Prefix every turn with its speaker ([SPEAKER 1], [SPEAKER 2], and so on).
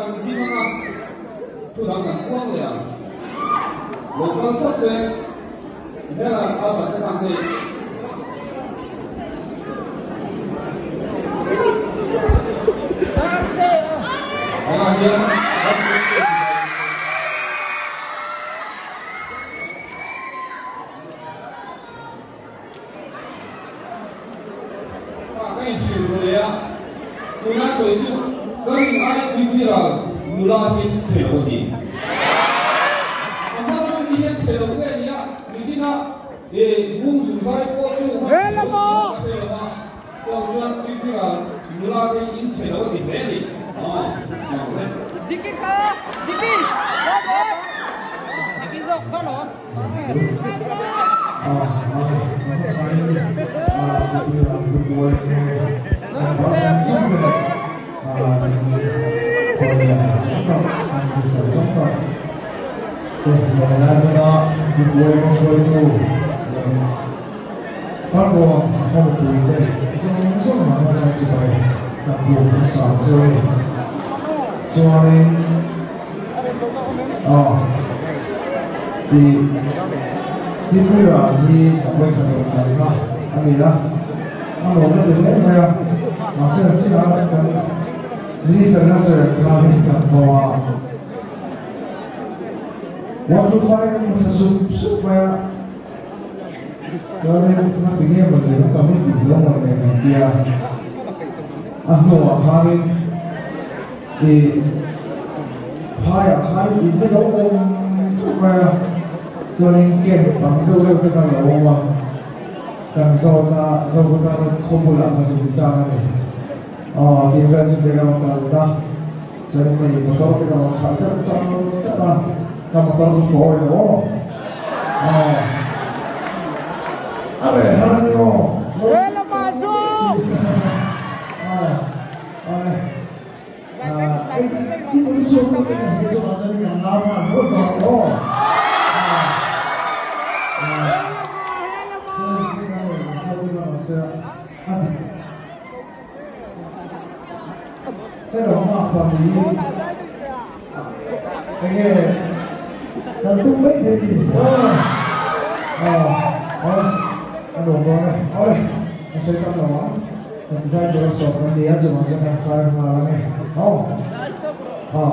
[SPEAKER 1] kan ding ang a, thu dang kan puang leh ang. Lo kal phawt se, Hela a sak te khan hei. Hela hian Ka inchhir ru leh a, tuna sawi chu ka rin ai tuipuiral nula hi chhe lo a ni. A hma chu mi hian chhe lo nge a ni a, nichinah eh bung zungzai pawh chu han chhe lo tih pawh ka hre lo a, chuang chuan tuipuiral nula te hi in chhe lo a ti hle a ni. Aw, chuang le.
[SPEAKER 2] Diki kha! Diki! Diki zawk kha lawm.
[SPEAKER 3] Chuanin Aw tih Tipura hi a vawikhat rawn kalna a ni a, a lawmna ti hle mai a, mahse a chiah a kan Minister na sawi ang khan in kan hmu a, 1 to 5 kan hmu thla sup sup mai a, chuanin nga tinge maw ni kan tam in dik lo maw le kan tia, a hnuah khanin. I phaiah khan in te lo awm theuh mai a, chuanin camp ang deuh deuh te kha lo awm a, kan zawna Zokhawthar khaw bulah kha chu min tan a ni. Aw tih vel chu te ka rawn kal ta, chuanin hei motor te ka rawn khalh deuh char char a, ka motor chu fawi lo aw. Aw a reh har a ni aw. Aw. Kan zai tura sawm kan ni a, chuvang chuan kan sai nghal ang e. Aw. Aw.